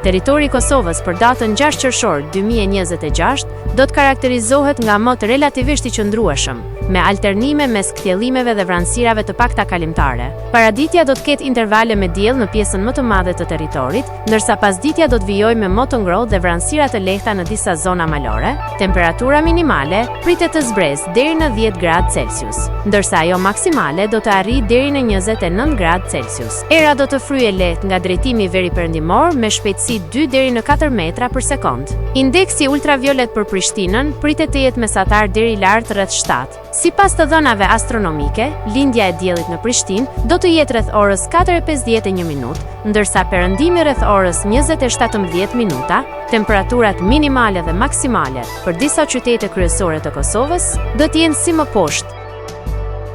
Territori i Kosovës për datën 6 qershor 2026 do të karakterizohet nga mot relativisht i qëndrueshëm, me alternime mes kthjellimeve dhe vranësirave të pakta kalimtare. Paraditja do të ketë intervale me diell në pjesën më të madhe të territorit, ndërsa pasditja do të vijojë me mot të ngrohtë dhe vranësira të lehta në disa zona malore. Temperatura minimale pritet të zbresë deri në 10 gradë Celsius, ndërsa ajo maksimale do të arrijë deri në 29 gradë Celsius. Era do të fryjë lehtë nga drejtimi veriperëndimor me shpejtësi 2 deri në 4 metra për sekondë. Indeksi ultraviolet për Prishtinën pritet të jetë mesatar deri lart rreth 7. Sipas të dhënave astronomike, lindja e diellit në Prishtinë do të jetë rreth orës 4:51 minutë, ndërsa perëndimi rreth orës 20:17 minuta. Temperaturat minimale dhe maksimale për disa qytete kryesore të Kosovës do të jenë si më poshtë.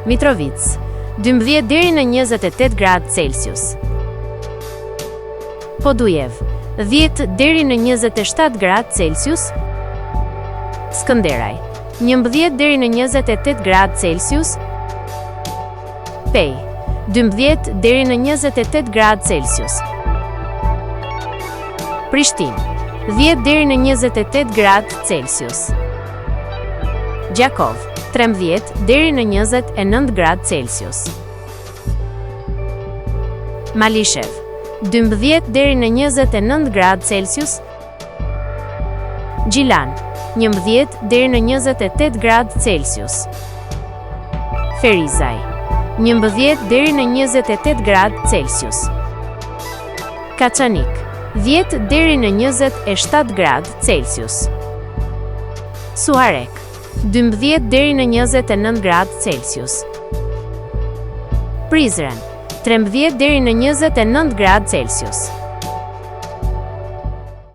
Mitrovicë, 12 deri në 28 gradë Celsius. Podujevë, 10 deri në 27 gradë Celsius. Skënderaj, 11 deri në 28 gradë Celsius. Pejë, 12 deri në 28 gradë Celsius. Prishtinë, 10 deri në 28 gradë Celsius. Gjakovë, 13 deri në 29 gradë Celsius. Malishevë, 12 deri në 29 gradë Celsius. Gjilan, 11 deri në 28 gradë Celsius. Ferizaj, 11 deri në 28 gradë Celsius. Kaçanik, 10 deri në 27 gradë Celsius. Suharekë, 12 deri në 29 gradë Celsius. Prizren, 13 deri në 29 gradë Celsius.